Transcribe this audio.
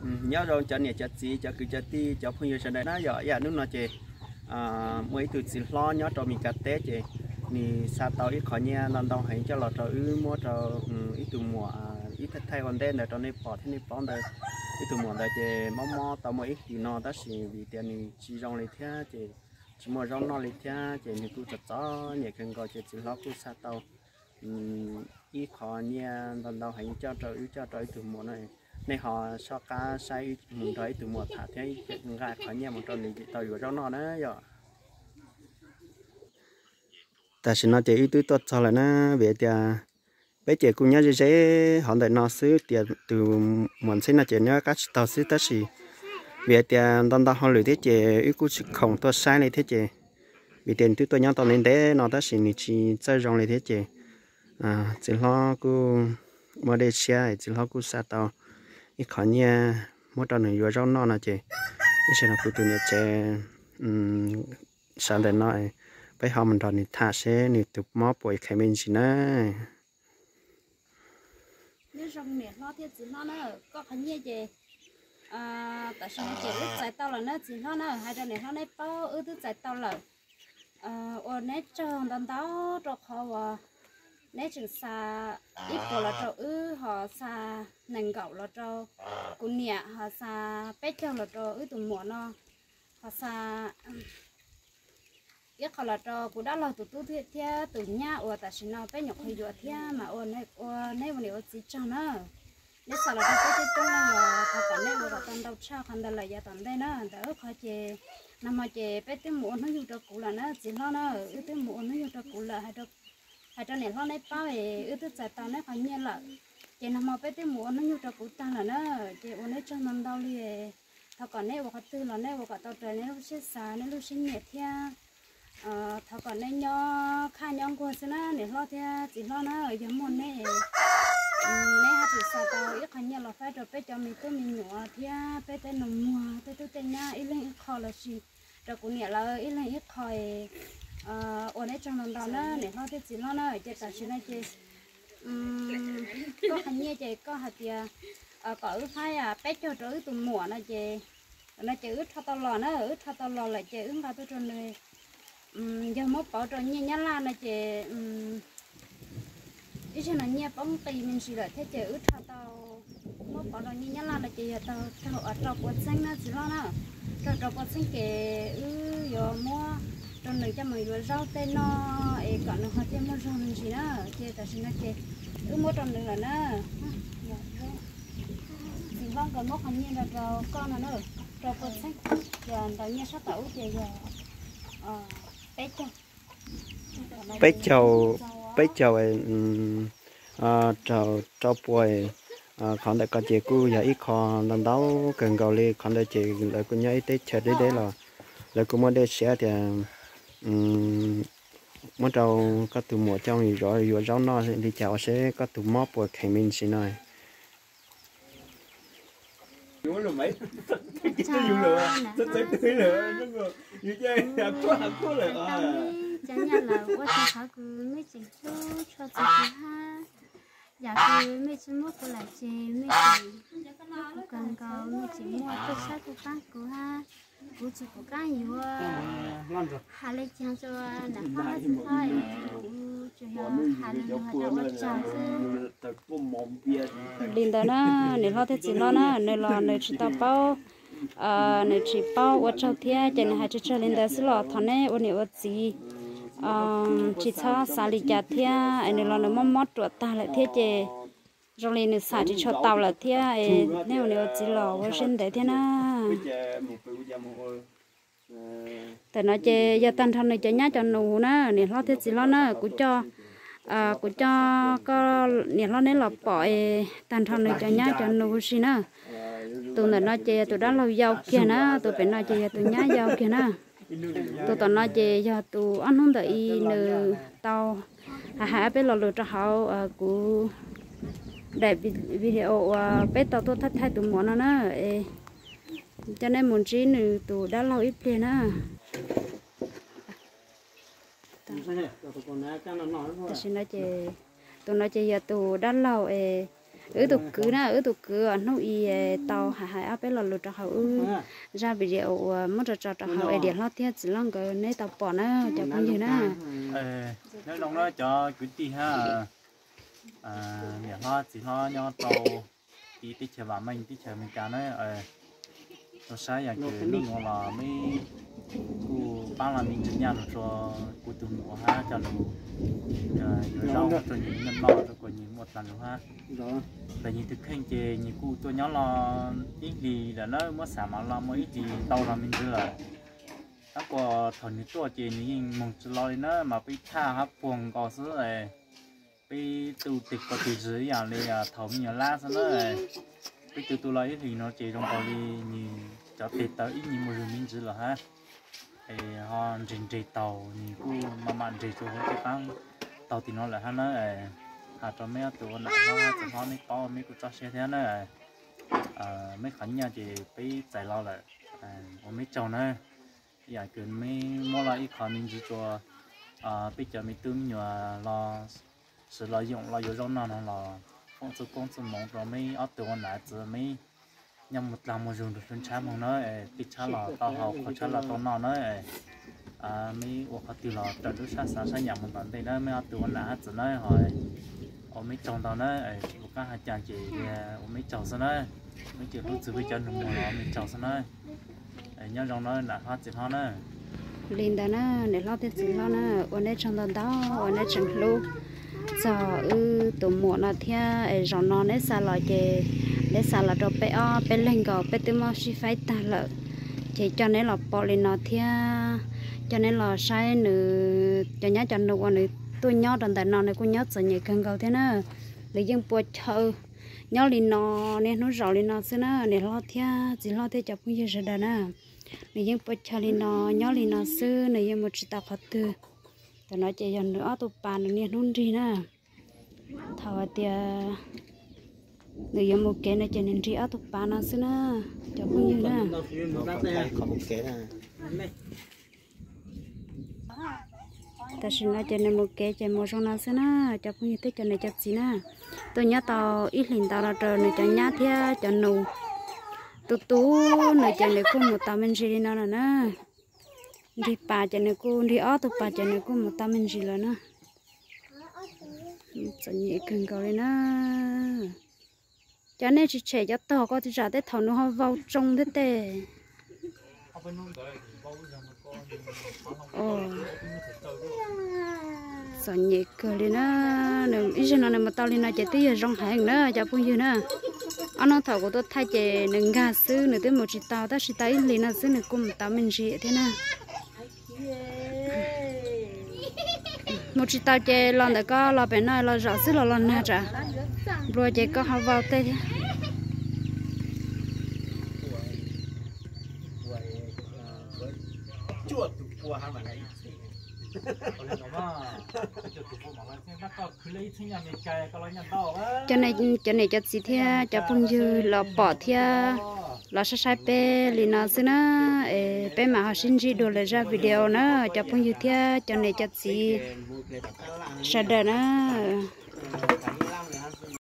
Nyob zoo cov niam cov txiv, cov kwv cov tij, cov phooj ywg sawv daws na yom. Ib yam hnub no ces muaj ib tug txiv hlob nyob rau Mis Kas teb ces nws xa tau ib qho nyiaj ntau ntau heev coj los rau wb muab rau ib tug muam, ib thaij thaij ua ntej ntawd rau nej pom thiab nej paub ntawd. Ib tug muam ntawd ces mob mob tau muaj ib hlis no tab sis vim tias nws tsis zoo li thiab ces tsis muaj zaub noj li thiab ces nws kuj txom txom nyem kawg nkaus ces txiv hlob kuj xa tau ib qho nyiaj ntau ntau heev coj rau wb, coj rau ib tug muam no. Nej ho soj qab saib mus nrog ib tug muam tham thiab nqa qhov nyiaj mus rau nws tau yuav zaub noj na yom. Tam sim no ces wb twb tuaj txog lawm na, vim tias peb ces kuj nyob ze ze hov ntawm no xwb, tias tus muam ntxheb no ces nyob qab tsib taug xwb tab sis vim tias ntau ntau hauj lwm thiab ces wb kuj tsis khoom tuaj saib li thiab ces vim tias nws twb tuaj nyob tau ntev ntev no tab sis nws tsis txawj zoo li thiab ces txiv hlob kuj muaj dej siab, txiv hlob kuj xa tau ib qho nyiaj muab rau nws yuav zaub noj no ces ib sij no kuv tus niam tsev sawv ntawm no, peb ho mus nrog nws tham seb nws tus mob puas kheev me ntsis na. Nyob zoo niam hlob thiab txiv hlob na, koj qhov nyiaj ces tam sim no ces wb txais tau lawm na txiv hlob na, hais rau niam hlob neb paub wb twb txais tau lawm. Ua neb tsaug ntau ntau rau qhov uas neb tseem xa ib puas los rau wb, ho xa nees nkaum los rau kuv niam, ho xa peb caug los rau wb tus muam no, ho xa ib qho los rau kuv dab laug tus tub thiab tus nyab uas tam sim no peb nyuam qhuav yuav thiab mas ua neb ua niam ua txiv tsaug na. Neb xa los rau peb coob coob leej los thov kom neb ua kom tau ntau tshaj qhov ntawd lawm yav tom ntej na. Ntawm wb qhov ces nag hmo ces peb twb mus ua hnub yug rau kuv lawm na txiv hlob na, wb twb mus ua hnub yug rau kuv lawm. Hais rau niam hlob neb paub es wb twb txais tau neb qhov nyiaj lawm, ces nag hmo peb twb mus ua hnub yug rau kuv tag lawm na. Ces ua neb tsaug ntau ntau li. Thov kom neb ua qhov twg los neb ua kom tau raws neb lub siab xav neb lub siab nyiam thiab. Thov kom neb nyob khaj nyob nquag xwb na niam hlob thiab txiv hlob na. Yog muaj neb, neb haj tseem xa tau ib qho nyiaj los faib rau peb cov me tub me nyuam thiab peb tej nus muag tej tub tej nyab ib leeg ib qho lossis rau kuv niam lawv ib leeg ib qho. Ua neb tsaug ntau ntau na niam hlob thiab txiv hlob na. Ces tam sim no ces koj qhov nyiaj ces koj hais tias kom wb faib peb caug rau wb tus muam no ces, no ces wb rho tau los na, wb rho tau los lawm ces wb nqa tuaj rau nws. Yog muab pauv rau nyiaj Nyab Laj no ces ib zaug no nyiaj poob qis me ntsis lawm thiab ces wb rho tau, muab pauv rau nyiaj Nyab Laj no ces yog tau raug rau puas txheeb na txiv hlob na. Raug rau puas txheeb ces wb yuav muab rau nws coj mus yuav zaub tej noj es kom nws ho thiaj muaj zog me ntsis na. Ces tam sim no ces wb muab rau nws lawm na. Txiv hlob nkawd muab qhov nyiaj nrog rau koj no na, rau puas txheeb, ces ntawm nyiaj sab tom ub ces yog peb caug. Peb caug, peb caug, rau, rau puas. Qhov ntawm ko ces kuj yog ib qho ntau ntau kawg nkaus li. Qhov ntawd ces lawv kuj nyob ib teb chaws deb deb los lawv kuj muaj dej siab tias muab rau koj tus muam coj yuav zaub noj li cas ua seb koj tus mob puas kheev me ntsis no. Cov nyaj lawm ua tsaug qhov kuv mej tseem hlub tshua txog kuv hab. Yam kuv mej tsis muab kuv lawm ces mej tseem hlub kuv kawg nkaus, mej tseem muaj tuaj saib tuaj paab kuv hab. Kuv tsis pum qaab yuav has le caag rua nam hlob hab txiv hlob es kuv tsuas yog has le nuav has tas ua tsaug xwb. Li ntawd na, niam hlob thiab txiv hlob na, nws los nws tsis tau paub, nws tsis paub ua tsaug thiab ces nws hais tsawg tsawg li ntawd xwb los thov neb ua niam ua txiv tsis txhob xav li cas thiab. Es nws los nws mob mob ruam tag lawm thiab ces zoo li nws xam tsis tshua tau lawm thiab es neb ua niam ua txiv los ua siab ntev thiab na. Tam no ces yog tag nrho nws cov nyab cov nus na, niam hlob thiab txiv hlob na, kuv coj, kuv coj koj niam hlob neb los pom es tag nrho nws cov nyab cov nus huv si na. Tus ntawm no ces yog tus dab laug yau kiag na, tus pem no ces yog tus nyab yau kiag na. Tus tom no ces yog tus ob hnub ntawm i nws tau hais hais peb lo lus rau hauv kuv daim video uas peb tau tuaj thaij thaij tus muam no na. Coj nej mus ntsib nws tus dab laug ib pliag na. Tam sim no ces tus no ces yog tus dab laug es Wb tus kwv na, wb tus kwv uas hnub i tau hais hais ob peb lo lus rau hauv wb zaj video uas muab tso tso rau hauv es niam hlob thiab txiv hlob nkawd neb tau pom na cov phooj ywg na. Nyob zoo na cov kwv tij hab niam hlob txiv hlob nyob rau tim teb chaws vam meej teb chaws Amelikas na. Tau saib yam kws nub nuav los meb kuj paab lo me ntsis nyaj lug rua kuv tug muam hab cov lug yuav zaub rua nwg noj, rua kuas nwg muaj dlaag lug hab. Los nwg tug kheej ces nwg kuj tuaj nyob los ib hlis lawm na, muab xaam mas los muaj ib hlis ntau zog me ntsis lawm. Tab kuas thaum nwg tuaj ces nwg yeej moog tsi lo li na, mas peb thaj hab puag nkaus xwb. Peb tu teg ko teg zig ib yam li thaum me nyuam lab xwb na. Peb tu tu los ib hlis nuav ces zoo nkaus li nwg cov teg tawv ib nyuag muaj zug me ntsis lawm hab. Es ho nreg nreg taug, nwg kuj maj mam nreg rua huv tej qaab taug tim nuav lawm hab na. Has rua meb ob tug ua nam hlob hab txiv hlob meb paub meb kuj txob siab thiab na. Meb qhov nyiaj ces peb txais los lawm, ua meb tsaug na. Yam kws meb muab los ib qho me ntsis rua peb cov me tub me nyuam los swv los yoom los yuav zaub noj no los foom txuj koob txuj moov rua meb ob tug ua nam txiv meb nyob muaj dlaag muaj zug rua hlub ntshab moog na. Tej tshab los tau haus, qhov tshab los tau noj na. Meb ua qhov twg los raws lub sab xav sab yam moog tom ntej na meb ob tug ua nam hab txiv na. Ho ua meb tsaug ntau na, tsi pum qaab has caag ces ua meb tsaug xwb na. Meb tseem hlub txug peb cov nus muag los ua meb tsaug xwb na. Nyob zoo na nam hlob txiv hlob na. Li ntawd na, niam hlob thiab txiv hlob na, ua neb tsaug ntau ntau uas neb tseem hlub txog wb tus muam no thiab. Es zaum no neb xa los ces neb xa los rau peb ob peb leeg nkaus, peb twb muab sib faib tag lawm. Ces coj neb los pom li no thiab, coj neb los saib nws cov nyab cov nus uas nws tuaj nyob rau ntawm no, nws kuj nyob txom nyem kawg nkaus thiab na. Nws yeej pua chaw nyob li no niaj hnub zaus li no xwb na, niam hlob thiab txiv hlob thiab cov phooj ywg sawv daws na. Nws yeej pua chaw li no nyob li no xwb, nws yeej mus tsis tau qhov twg. Tam no ces yog nws ob tug pas nws niaj hnub nrig na. Thaum hais tias nws yuav mus kev no ces nws nrig ob tug pas no xwb na, cov phooj ywg na. Tam sim no ces nws mus kev ces mus zoo no xwb na, cov phooj ywg thiab cov niam cov txiv na. Tuaj nyob tau ib hlis ntau no rau nws cov nyab thiab cov nus. Tu tu nws ces nws kuj mus tau me ntsis li no lawm na. Nrig pas ces nws kuj, nrig ob tug pas ces nws kuj mus tau me ntsis lawm na. Txom nyem kawg nkaus li na. Cov nej tsis tshem cov tog ko tsis tsam tej thaum nws ho vau tsoo thiab tej. Txom nyem kawg li na. Ib zaug no nws mus tau li no ces twb yog zoo heev na cov phooj ywg na. Ob hnub thaum kuv tuaj thaij ces nws nkag xwb, nws twb mus tsis tau, tab sis tau ib hlis no xwb nws kuj mus tau me ntsis thiab na. Mus tsis tau ces los ntawm ko los pem no los zaum xwb los los nag tsam nplua ces koj ho vau tej thiab. Cov niam cov txiv thiab cov phooj ywg los pom thiab los saib saib peb li no xwb na. Es peb mam ho sib ntsib dua lwm zaj video na cov phooj ywg thiab cov niam cov txiv sawv daws na.